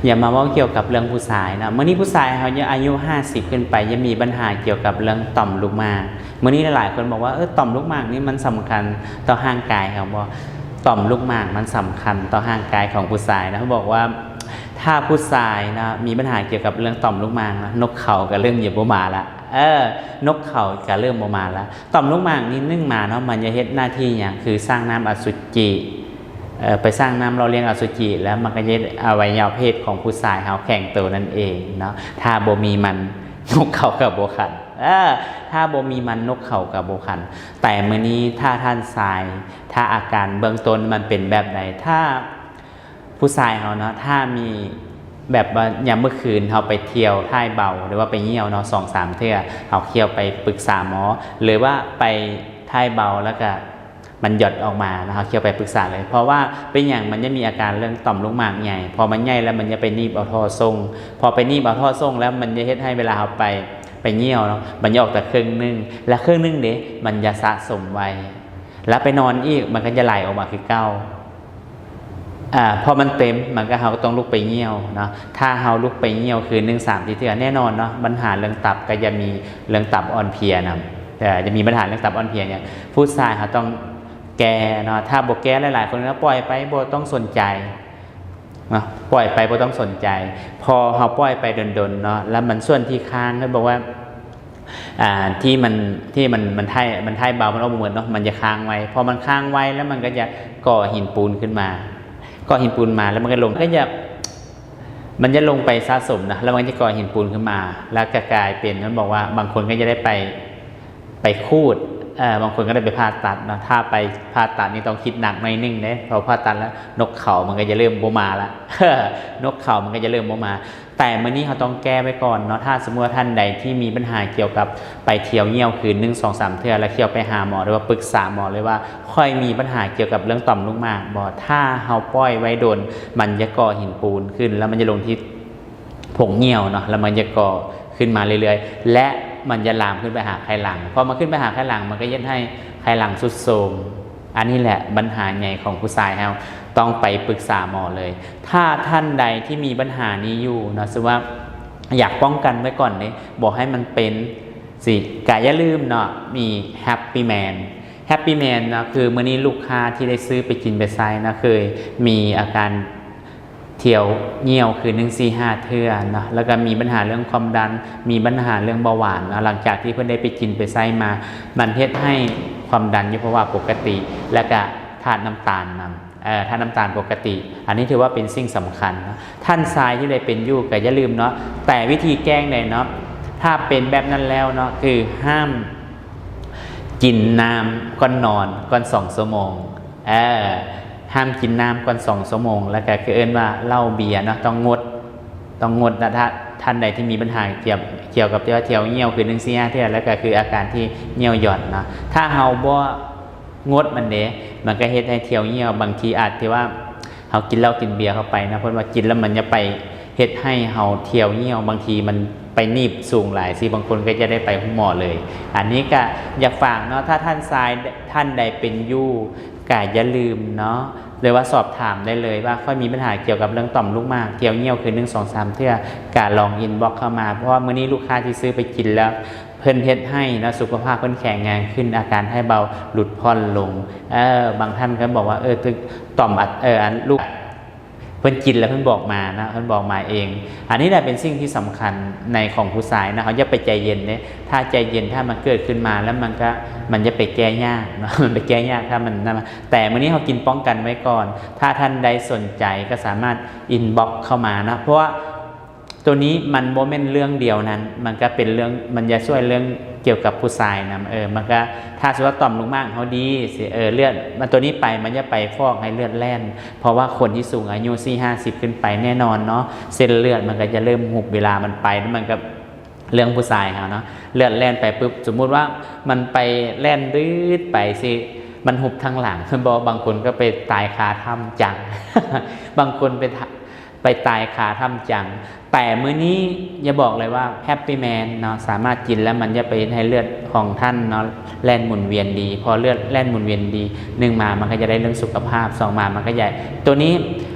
ຢ່າມາເວົ້າກ່ຽວກັບເລື່ອງຜູ້ຊາຍເນາະ. ມື້ນີ້ຜູ້ຊາຍເຮົາອາຍຸຫ້າສິບຂຶ້ນໄປ ຢ່າມີບັນຫາກ່ຽວກັບເລື່ອງຕ່ອມລູກໝາກ. ມື້ນີ້ຫຼາຍໆຄົນບອກວ່າ ເອີ ຕ່ອມລູກໝາກນີ້ມັນສຳຄັນຕໍ່ຮ່າງກາຍເຮົາບໍ່? ຕ່ອມລູກໝາກມັນສຳຄັນຕໍ່ຮ່າງກາຍຂອງຜູ້ຊາຍນະ. ເຂົາບອກວ່າ ຖ້າຜູ້ຊາຍນະ ມີບັນຫາກ່ຽວກັບເລື່ອງຕ່ອມລູກໝາກນະ ນົກເຂົາກໍເລີ່ມຈະບໍ່ມາລະ. ເອີ ນົກເຂົາກໍເລີ່ມບໍ່ມາລະ. ຕ່ອມລູກໝາກນີ້ໜຶ່ງມາເນາະ ມັນຈະເຮັດໜ້າທີ່ຫຍັງ? ຄືສ້າງນ້ຳອະສຸຈິ ເອີ ໄປສ້າງນ້ຳຫຼໍ່ລ້ຽງອະສຸຈິ ແລ້ວມັນກໍຈະເຮັດອະໄວຍະວະເພດຂອງຜູ້ຊາຍເຮົາແຂງໂຕນັ້ນເອງເນາະ. ຖ້າບໍ່ມີມັນ ນົກເຂົາກໍບໍ່ຂັນ. ເອີ ຖ້າບໍ່ມີມັນ ນົກເຂົາກໍບໍ່ຂັນ. ແຕ່ມື້ນີ້ຖ້າທ່ານຊາຍ ຖ້າອາການເບື້ອງຕົ້ນມັນເປັນແບບໃດ? ຖ້າ ຜູ້ຊາຍເຮົາເນາະ ຖ້າມີແບບວ່າຍາມມື້ຄືນເຮົາໄປທ່ຽວຖ່າຍເບົາ ຫຼືວ່າໄປຍ່ຽວເນາະ ສອງສາມເທື່ອ ເຮົາຂ້ຽວໄປປຶກສາໝໍ ຫຼືວ່າໄປຖ່າຍເບົາແລ້ວກະມັນຢອດອອກມາເນາະ ເຮົາຂ້ຽວໄປປຶກສາເລີຍ. ເພາະວ່າເປັນຫຍັງມັນຈະມີອາການເລື່ອງຕ່ອມລູກໝາກໃຫຍ່? ພໍມັນໃຫຍ່ແລ້ວມັນຈະໄປໜີບເອົາທໍ່ສົ່ງ ພໍໄປໜີບເອົາທໍ່ສົ່ງແລ້ວ ມັນຈະເຮັດໃຫ້ເວລາເຮົາໄປ ໄປຍ່ຽວເນາະ ມັນຈະອອກແຕ່ເຄິ່ງໜຶ່ງ ແລ້ວເຄິ່ງໜຶ່ງເດ້ ມັນຈະສະສົມໄວ້ ແລ້ວໄປນອນອີກ ມັນກໍຈະໄຫຼອອກມາຄືເກົ່າ. ອາ ພໍມັນເຕັມ ມັນກໍ ເຮົາກໍຕ້ອງລຸກໄປຍ່ຽວເນາະ. ຖ້າເຮົາລຸກໄປຍ່ຽວຄືນໜຶ່ງສາມສີ່ເທື່ອ ແນ່ນອນເນາະ ບັນຫາເລື່ອງຕັບກໍຈະມີ ເລື່ອງຕັບອ່ອນເພຍນຳ ຈະມີບັນຫາເລື່ອງຕັບອ່ອນເພຍຫຍັງ. ຜູ້ຊາຍເຮົາຕ້ອງແກ້ເນາະ ຖ້າບໍ່ແກ້ ຫຼາຍໆຄົນກໍປ່ອຍໄປ ບໍ່ຕ້ອງສົນໃຈເນາະ ປ່ອຍໄປບໍ່ຕ້ອງສົນໃຈ. ພໍເຮົາປ່ອຍໄປດົນໆເນາະ ແລ້ວມັນສ່ວນທີ່ຄ້າງ ເຂົາບອກວ່າ ອ່າ ທີ່ມັນ ທີ່ມັນ ມັນຖ່າຍ ມັນຖ່າຍເບົາ ມັນອອກບໍ່ໝົດເນາະ ມັນຈະຄ້າງໄວ້. ພໍມັນຄ້າງໄວ້ແລ້ວ ມັນກໍຈະກໍ່ຫີນປູນຂຶ້ນມາ ກໍ່ຫີນປູນມາ ແລ້ວມັນກໍລົງ ກໍຈະ ມັນຈະລົງໄປສະສົມນະ ແລ້ວມັນກໍຈະກໍ່ຫີນປູນຂຶ້ນມາ ແລ້ວກໍກາຍເປັນ ມັນບອກວ່າບາງຄົນກໍຈະໄດ້ໄປ ໄປຂູດ ເອີ ບາງຄົນກໍໄດ້ໄປຜ່າຕັດເນາະ. ຖ້າໄປຜ່າຕັດນີ້ຕ້ອງຄິດໜັກໜ້ອຍໜຶ່ງເດ້ ເພາະຜ່າຕັດແລ້ວນົກເຂົາມັນກໍຈະເລີ່ມບໍ່ມາລະ ນົກເຂົາມັນກໍຈະເລີ່ມບໍ່ມາ. ແຕ່ມື້ນີ້ເຮົາຕ້ອງແກ້ໄວ້ກ່ອນເນາະ. ຖ້າສົມມຸດວ່າທ່ານໃດທີ່ມີບັນຫາກ່ຽວກັບໄປທ່ຽວຍ່ຽວຄືນໜຶ່ງ ສອງ ສາມເທື່ອ ແລ້ວຂ້ຽວໄປຫາໝໍ ຫຼືວ່າປຶກສາໝໍເລີຍວ່າ ຂ້ອຍມີບັນຫາກ່ຽວກັບເລື່ອງຕ່ອມລູກໝາກບໍ່? ຖ້າເຮົາປ່ອຍໄວ້ດົນ ມັນຈະກໍ່ຫີນປູນຂຶ້ນ ແລ້ວມັນຈະລົງທີ່ຜົງຍ່ຽວເນາະ ແລ້ວມັນຈະກໍ່ຂຶ້ນມາເລື້ອຍໆ ແລະ ມັນຈະລາມຂຶ້ນໄປຫາໄຂ່ຫຼັງ. ພໍມັນຂຶ້ນໄປຫາໄຂ່ຫຼັງ ມັນກໍເຮັດໃຫ້ໄຂ່ຫຼັງຊຸດໂຊມ. ອັນນີ້ແຫຼະບັນຫາໃຫຍ່ຂອງຜູ້ຊາຍເຮົາ ຕ້ອງໄປປຶກສາໝໍເລີຍ. ຖ້າທ່ານໃດທີ່ມີບັນຫານີ້ຢູ່ເນາະ ສະວ່າຢາກປ້ອງກັນໄວ້ກ່ອນເດ້ ບໍ່ໃຫ້ມັນເປັນ ຊິ ກະຢ່າລືມເນາະ ມີ Happy Man Happy Man ເນາະ ຄືມື້ນີ້ລູກຄ້າທີ່ໄດ້ຊື້ໄປກິນໄປໃຊ້ນະ ເຄີຍມີອາການທ່ຽວຍ່ຽວຄືນໜຶ່ງ ສີ່ ຫ້າເທື່ອເນາະ ແລ້ວກໍມີບັນຫາເລື່ອງຄວາມດັນ ມີບັນຫາເລື່ອງເບົາຫວານເນາະ. ຫຼັງຈາກທີ່ເພິ່ນໄດ້ໄປກິນໄປໃຊ້ມາ ມັນເຮັດໃຫ້ຄວາມດັນຢູ່ພາວະປົກກະຕິ ແລ້ວກະທາດນ້ຳຕານນຳ ເອີ ທາດນ້ຳຕານປົກກະຕິ. ອັນນີ້ຖືວ່າເປັນສິ່ງສຳຄັນເນາະ. ທ່ານຊາຍທີ່ໄດ້ເປັນຢູ່ກໍຢ່າລືມເນາະ ແຕ່ວິທີແກ້ງໃດເນາະ ຖ້າເປັນແບບນັ້ນແລ້ວເນາະ ຄືຫ້າມກິນນ້ຳກ່ອນນອນ ກ່ອນສອງຊົ່ວໂມງ. ເອີ ຫ້າມກິນນ້ຳກ່ອນສອງຊົ່ວໂມງ ແລ້ວກໍຄືເອີ້ນວ່າເຫຼົ້າເບຍເນາະ ຕ້ອງງົດ ຕ້ອງງົດນະ. ຖ້າທ່ານໃດທີ່ມີບັນຫາກ່ຽວ ກ່ຽວກັບທີ່ວ່າທ່ຽວຍ່ຽວຄືນໜຶ່ງ ສີ່ ຫ້າເທື່ອ ແລ້ວກໍຄືອາການທີ່ຍ່ຽວຢອດເນາະ ຖ້າເຮົາບໍ່ ງົດມັນເດ້ ມັນກໍເຮັດໃຫ້ທ່ຽວຍ່ຽວ. ບາງທີອາດທີ່ວ່າເຮົາກິນເຫຼົ້າກິນເບຍເຂົ້າໄປນະ ເພິ່ນວ່າກິນແລ້ວມັນຈະໄປເຮັດໃຫ້ເຮົາທ່ຽວຍ່ຽວ ບາງທີມັນໄປໜີບສູງຫຼາຍຊິ ບາງຄົນກໍຈະໄດ້ໄປໂຮງໝໍເລີຍ. ອັນນີ້ກໍຢາກຝາກເນາະ ຖ້າທ່ານຊາຍທ່ານໃດເປັນຢູ່ ກໍຢ່າລືມເນາະ ຫຼືວ່າສອບຖາມໄດ້ເລີຍວ່າ ຂ້ອຍມີບັນຫາກ່ຽວກັບເລື່ອງຕ່ອມລູກໝາກ ທ່ຽວຍ່ຽວຄືນໜຶ່ງ ສອງ ສາມເທື່ອ ກໍລອງ inbox ເຂົ້າມາ ເພາະວ່າມື້ນີ້ລູກຄ້າທີ່ຊື້ໄປກິນແລ້ວ ເພິ່ນເຮັດໃຫ້ເນາະ ສຸຂະພາບເພິ່ນແຂງແຮງຂຶ້ນ ອາການໄຂ້ເບົາຫຼຸດຜ່ອນລົງ. ເອີ ບາງທ່ານກໍບອກວ່າ ເອີ ຖືກຕ່ອມອັດ ເອີ ອັນລູກ ເພິ່ນກິນແລ້ວເພິ່ນບອກມາເນາະ ເພິ່ນບອກມາເອງ. ອັນນີ້ແຫຼະເປັນສິ່ງທີ່ສຳຄັນໃນຂອງຜູ້ຊາຍເນາະ ເຮົາຢ່າໄປໃຈເຢັນເດ້. ຖ້າໃຈເຢັນ ຖ້າມັນເກີດຂຶ້ນມາແລ້ວ ມັນກໍ ມັນຈະໄປແກ້ຍາກເນາະ ມັນໄປແກ້ຍາກ ຖ້າມັນນັ້ນ. ແຕ່ມື້ນີ້ເຮົາກິນປ້ອງກັນໄວ້ກ່ອນ. ຖ້າທ່ານໃດສົນໃຈກໍສາມາດ inbox ເຂົ້າມາເນາະ ເພາະວ່າ ໂຕນີ້ມັນບໍ່ແມ່ນເລື່ອງດຽວນັ້ນ ມັນກໍເປັນເລື່ອງ ມັນຈະຊ່ວຍເລື່ອງກ່ຽວກັບຜູ້ຊາຍນຳ. ເອີ ມັນກໍ ຖ້າສົມມຸດວ່າຕ່ອມລູກໝາກເຮົາດີຊິ ເອີ ເລືອດ ມັນໂຕນີ້ໄປ ມັນຈະໄປຟອກໃຫ້ເລືອດແລ່ນ ເພາະວ່າຄົນທີ່ສູງອາຍຸ ສີ່ຫ້າສິບຂຶ້ນໄປ ແນ່ນອນເນາະ ເສັ້ນເລືອດມັນກໍຈະເລີ່ມຫຸບ ເວລາມັນໄປ ແລ້ວມັນກໍ ເລື່ອງຜູ້ຊາຍເຮົາເນາະ ເລືອດແລ່ນໄປປຶບ ສົມມຸດວ່າມັນໄປແລ່ນວືດໄປຊິ ມັນຫຸບທາງຫຼັງ ບໍ່ ບາງຄົນກໍໄປຕາຍຄາຖ້ຳຈັງ ບາງຄົນໄປ ໄປຕາຍຄາຖ້ຳຈັງ. ແຕ່ມື້ນີ້ຢ່າບອກເລີຍວ່າ Happy Man ເນາະ ສາມາດກິນແລ້ວມັນຈະໄປເຮັດໃຫ້ເລືອດຂອງທ່ານເນາະ ແລ່ນໝູນວຽນດີ. ພໍເລືອດແລ່ນໝູນວຽນດີ ໜຶ່ງມາມັນກໍຈະໄດ້ເລື່ອງສຸຂະພາບ ສອງມາມັນກໍຈະ ໂຕນີ້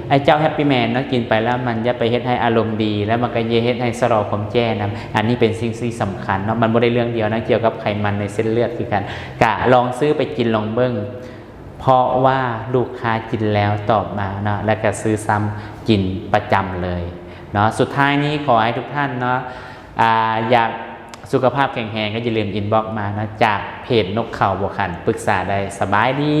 ไอ้เจ้าแฮปปี้แมนเนาะ กินไปแล้วมันจะไปเฮ็ดให้อารมณ์ดี แล้วมันก็จะเฮ็ดให้ชะลอความแก่นำ อันนี้เป็นสิ่งที่สำคัญเนาะ มันบ่ได้เรื่องเดียวนะ เกี่ยวกับไขมันในเส้นเลือดคือกัน กะลองซื้อไปกินลองเบิ่ง เพราะว่าลูกค้ากินแล้วตอบมาเนาะ แล้วก็ซื้อซ้ำกินประจำเลยเนาะ สุดท้ายนี้ขอให้ทุกท่านเนาะ อ่า อยากสุขภาพแข็งแรงก็อย่าลืมอินบ็อกซ์มาเนาะ จากเพจนกเขาบวกขัน ปรึกษาได้ สบายดี